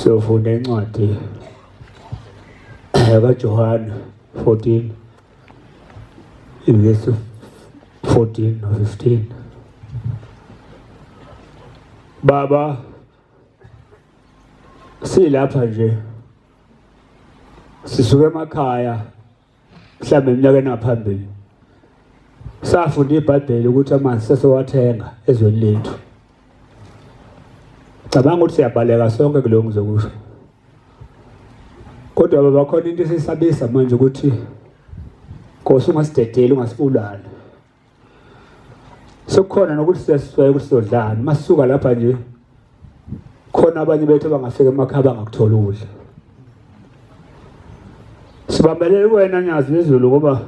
Siyofunda incwadi kaJohane 14 ivesi 14 no 15. Baba, silapha nje sisuke emakhaya mhlawumbe eminyakeni ngaphambili safunda iBhayibheli ukuthi amanzi sesowathenga ezweni lethu. Cabanga ukuthi siyabaleka sonke kulo ngizokusho. Kodwa baba khona into esisabisa manje ukuthi Nkosi ungasidedeli ungasibulali. Sekukhona nokuthi siyasweka ukuthi sizodlani masisuka lapha nje khona abanye bethu abangafika emakhaya bangakuthola ukudla. Sibambelele kuwena Nyazi lezulu ngoba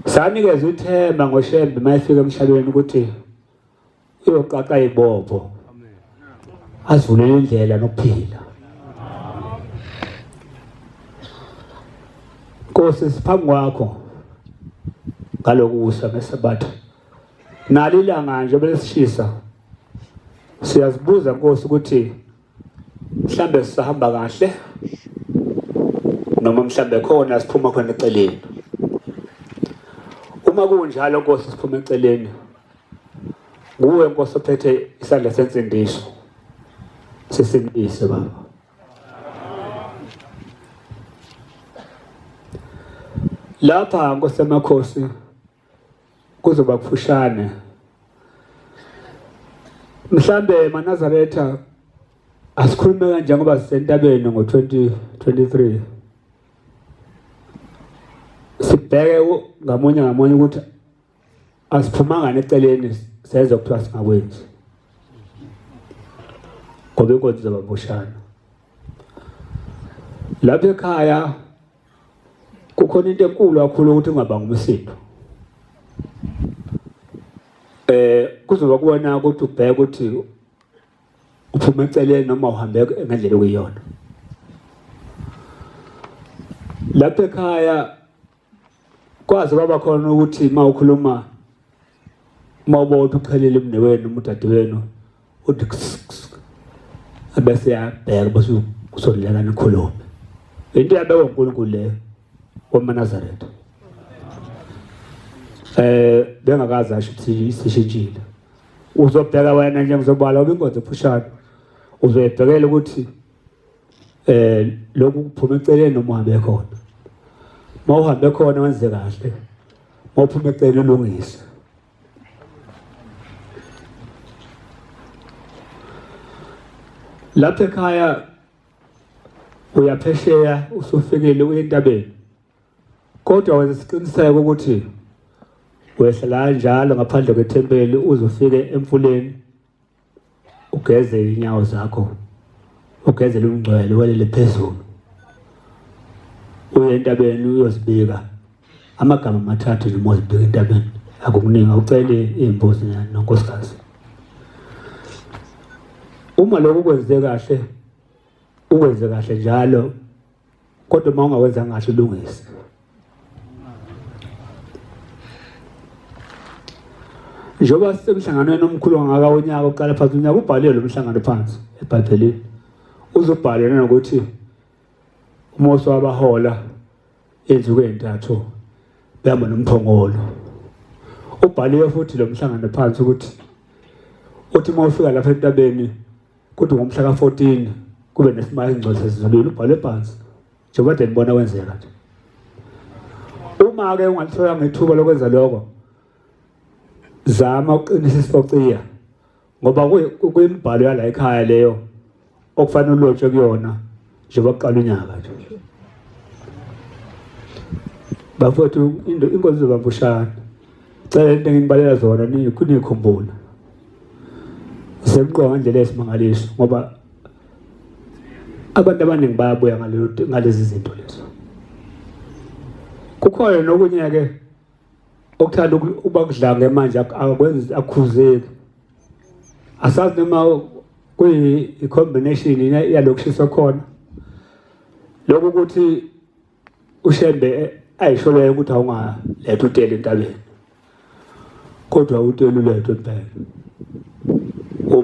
sanikezwa ithemba ngoShembe mayefika emhlabeni ukuthi uyoqaqa ibopho azivulele indlela nokuphila. Nkosi siphambi kwakho ngalokusa ngesabatha nalo ilanga nje belesishisa siyazibuza Nkosi ukuthi mhlambe sisahamba kahle noma mhlambe khona siphuma khona eceleni. Uma kunjalo Nkosi siphuma eceleni, nguwe Nkosi ophethe isandla sensindiso, sisindise Baba. Lapha Nkosi yamakhosi kuzoba kufushane mhlambe maNazaretha asikhulume kanje ngoba sisentabeni ngo-2023 sibheke ngamunye ngamunye ukuthi asiphumanga neceleni senze kuthiwa singakwenzi ngoba inkonzo izoba mfushane lapha ekhaya. Kukhona into enkulu kakhulu ukuthi ungabanga umsindo. Kuzoba kuwena ukuthi ubheke ukuthi uphuma eceleni noma uhambe ngendlela okuyiyona. Lapha ekhaya kwaze kwaba khona ukuthi uma ukhuluma uma ubona ukuthi uqhelile umnewenu noma udadewenu uthi abese yabheka bese usondelana nikhulume. Into yabekwa uNkulunkulu leyo wamaNazaretha. Bengakaze asho ukuthi sishintshile. Uzobheka wena nje ngizobala ngoba inkonzo ephushana. Uzoyibhekela ukuthi lokhu kuphuma eceleni noma uhambe khona. Uma uhambe khona wenze kahle. Uma uphuma eceleni ulungise. Lapha ekhaya uyaphesheya usufikile uye entabeni. Kodwa wenza isiqiniseko ukuthi wehla kanjalo ngaphandle kwethempeli uze ufike emfuleni ugeze inyawo zakho ugezele umngcwele welele phezulu uye entabeni uyozibika amagama amathathu nje uma uzibika entabeni akukuningi awuceli iy'mbuzi nonkosikazi. Uma lokhu kwenze kahle ukwenze kahle njalo kodwa uma ungawenza kahle ulungise. Njengoba sisemhlanganweni omkhulu kangaka wonyaka oqala phansi unyaka ubhaliwe lo mhlangano phansi eBhayibhelini. Uzobhalwe nanokuthi uMose wabahola izinsuku ezintathu behamba nomphongolo. Ubhaliwe futhi lo mhlangano phansi ukuthi uthi uma ufika lapha entabeni kuthi ngomhla ka-14 kube nesimanga esingcwele sezulwini ubhalwe phansi njengoba kade nibona kwenzeka nje. Uma-ke ungalitholanga ithuba lokwenza lokho, zama ukuqinisa isifociya ngoba kuyimibhalo yala ekhaya leyo okufanele ulotshwe kuyona njengoba kuqala unyaka nje. Bafowethu, inkonzo izoba mfushane. Cela into enginibalela zona nikhumbule. Semqoka ngendlela esimangaliso ngoba abantu abaningi bayabuya ngalezi zinto lezo. Kukhona nokunye ke okuthanda ukuba kudlange manje akwenzi akukhuzeki. Asazi noma kuyi combination yalokushisa khona. Lokhu ukuthi uShembe ayisho leyo ukuthi awungaletha utele entabeni. Kodwa utele ulethwe impela.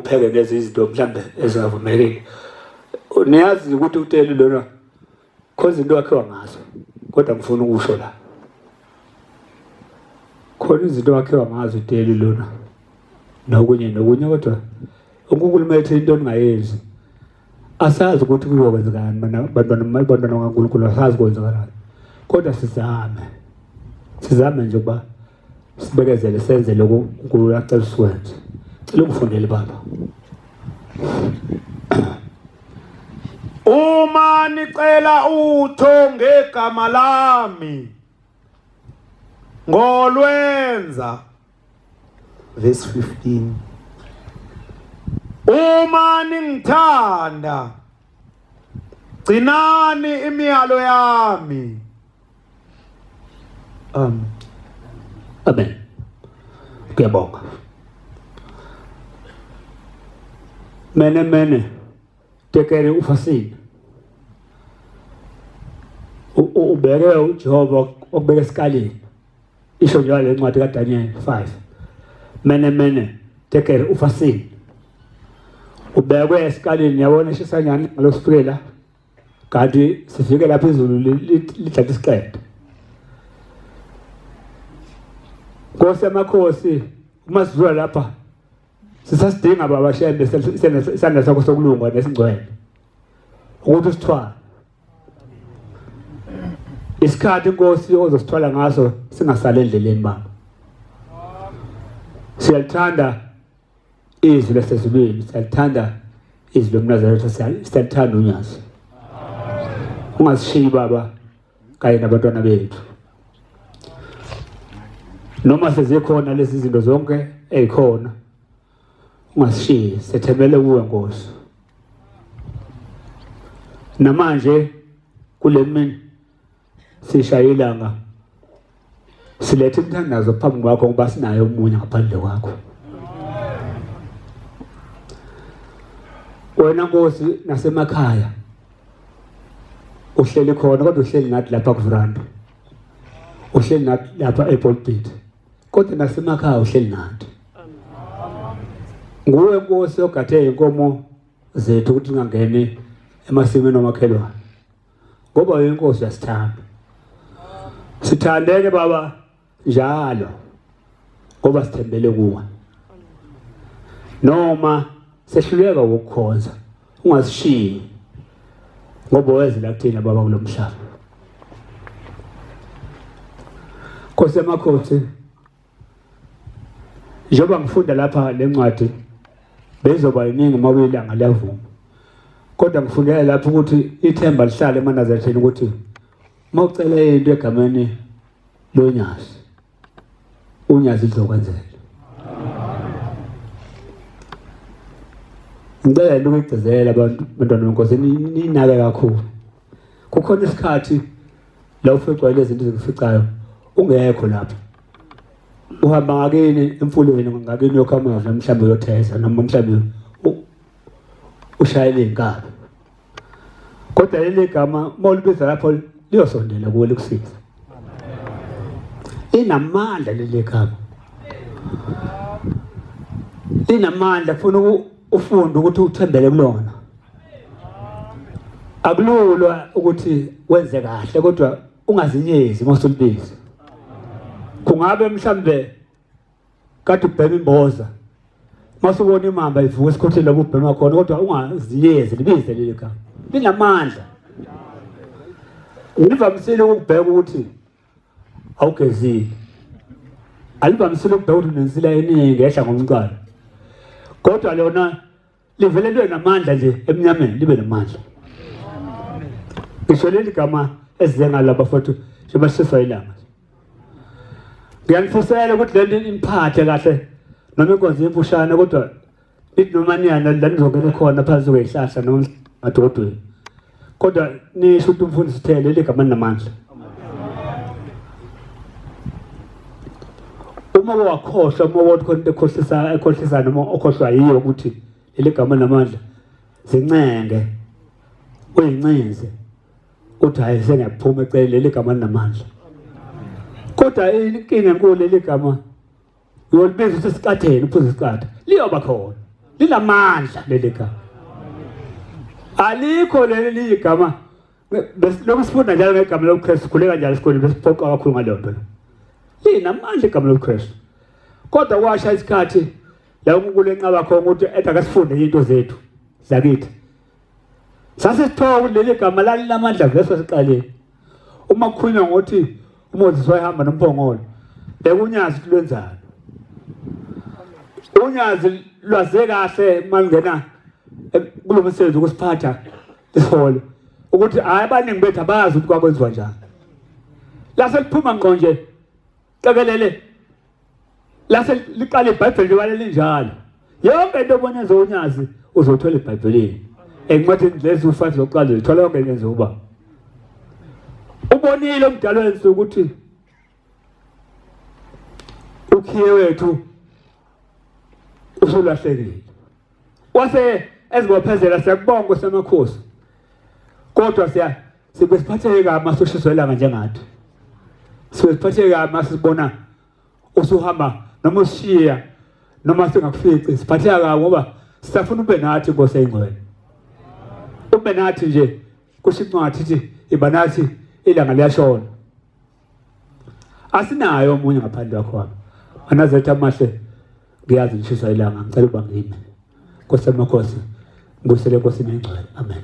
upheke lezi izinto mhlambe ezingavumelekile. Niyazi ukuthi uteli lona khona izinto wakhiwa ngazo, kodwa ngifuna ukusho la. Khona izinto wakhiwa ngazo uteli lona nokunye nokunye, kodwa uNkulunkulu uma ethi into ningayenzi asazi ukuthi kuyokwenzekani bantwana bantwana kaNkulunkulu, asazi kwenzakalani, kodwa sizame sizame nje ukuba sibekezele senze lokho uNkulunkulu acela sikwenze. Cela ungifundele baba. Uma nicela utho ngegama lami ngolwenza. Verse 15. Uma ningithanda gcinani imiyalo yami. Amen. Amen. Ngiyabonga. Mene mene tekele ufasini. Ubeke uJehova okubeka esikalini. Isho njalo le ncwadi kaDaniel 5. Mene mene tekele ufasini. Ubekwe esikalini yabona ishisanyana ngalosifikela kanti sifike lapha izulu lidlala isiqede. Nkosi yamakhosi, uma sidlula lapha sisasidinga baba Shembe isandla sakho sokulunga nesingcwele ukuthi usithwale. Isikhathi inkosi ozosithwala ngaso singasale endleleni baba. Siyalithanda izwi lasezulwini, siyalithanda izwi lomNazaretha, siyalithanda unyazi. Ungasishiyi baba kanye nabantwana bethu. Noma sezikhona lezi zinto zonke ezikhona, ungasishiyi, sethembele kuwe Nkosi. Namanje kule mini sishaye ilanga siletha imithandazo phambi kwakho ngoba sinayo omunye ngaphandle kwakho. Wena Nkosi nasemakhaya uhleli khona, kodwa uhleli nathi lapha kuveranda, uhleli nathi lapha epulpit, kodwa nasemakhaya uhleli nathi. Nguwe Nkosi ogathe inkomo zethu ukuthi ungangeni emasimini omakhelwane, ngoba inkosi uyasithanda. Sithandeke baba njalo ngoba sithembele kuwe. Noma sehluleka ukukhonza ungasishiyi ngoba wezela kuthina baba kulomhlaba. Nkosi yamakhosi, njengoba ngifunda lapha le ncwadi bezoba iningi uma kuyilanga liyavuma, kodwa ngifundela lapho ukuthi ithemba lihlale emaNazaretheni ukuthi uma ucela into egameni lonyazi, unyazi lizokwenzela. Ngicela ukugcizelela abantu bantwana benkosi ninake kakhulu. Kukhona isikhathi la uficwa lezi zinto ezikuficayo ungekho lapha, uhamba ngakini emfuleni ngakini yokha amanzi, mhlawumbe uyotheza noma mhlawumbe ushayele inkabi, kodwa leli gama uma ulibiza lapho liyosondela kuwe likusiza. Linamandla leli gama, linamandla. Funa ufunde ukuthi uthembele kulona. Akululwa ukuthi wenze kahle, kodwa ungazinyezi uma usulibiza. Kungabe mhlambe kade ubhema imboza, masubona imamba ivuka esikhotheni lapho ubhema khona, kodwa ungazinyezi, libize leli gama, linamandla. Ngivamisile ukubheka ukuthi awugezile, alivamisile ukubheka ukuthi unensila eningi ehla ngomcala, kodwa lona livele libe namandla nje emnyameni, libe namandla. Ngisho leli gama esize ngalo abafowethu njengoba siswa ilanga, ngiyanifusela ukuthi lento imphathe kahle noma inkonzo imfushane, kodwa nithi noma niyana la nizongena khona phansi kwezihlahla noma emadodweni, kodwa nisho ukuthi umfundisi uthele leli gama linamandla. Uma wakhohlwa, uma wathi khona into ekhohlisa ekhohlisa noma okhohlwa yiyo ukuthi leli gama linamandla, zincenge uyincinze uthi hayi sengiyaphuma eceleni, leli gama linamandla. Kodwa inkinga enkulu, leli gama uyolibiza usesicatheni, uphuze isicatha, liyoba khona. Linamandla leli gama. Alikho leli ligama lokhu sifunda njalo ngegama lobuKristu, sikhuleka njalo esikoleni besiphoqa kakhulu ngaleyo nto. Linamandla igama lobuKristu. Kodwa kwasha isikhathi la uNkulunkulu enqaba khona ukuthi ethi akasifunde into zethu zakithi. Sase sithola ukuthi leli gama lalinamandla vese siqaleni. Uma kukhulunywa ngokuthi uMoses wayehamba nomphongolo, bekunyazi ukuthi lwenzani. Unyazi lwaze kahle uma lungena kulo msebenzi wokusiphatha isihole ukuthi hhayi abaningi bethu abazi ukuthi kwakwenziwa njani. Lase liphuma ngqo nje qekelele lase liqala iBhayibheli libale linjalo. Yonke into obona ezonyazi uzothola eBhayibhelini. Encwadini lezi u5 zokuqala uzithola yonke into enziwa. Ubonile umdalo wensuku ukuthi ukhiye wethu usulahlekile. Wase ezibophezela siyakubonga Nkosi yamakhosi. Kodwa siya sibe siphatheke kabi masoshiswa ilanga njengathi. Sibe siphatheke kabi masibona usuhamba noma usishiya noma singakufici siphatheka kabi ngoba sisafuna ube nathi Nkosi eyingcwele. Ube nathi nje kusho incwadi ithi iba nathi ilanga liyashona. Asinayo omunye ngaphandle kwakho baba. Anazethu amahle ngiyazi ngishiswa ilanga ngicela ukuba ngime. Nkosi yamakhosi ngibusele enkosini engcwele. Amen.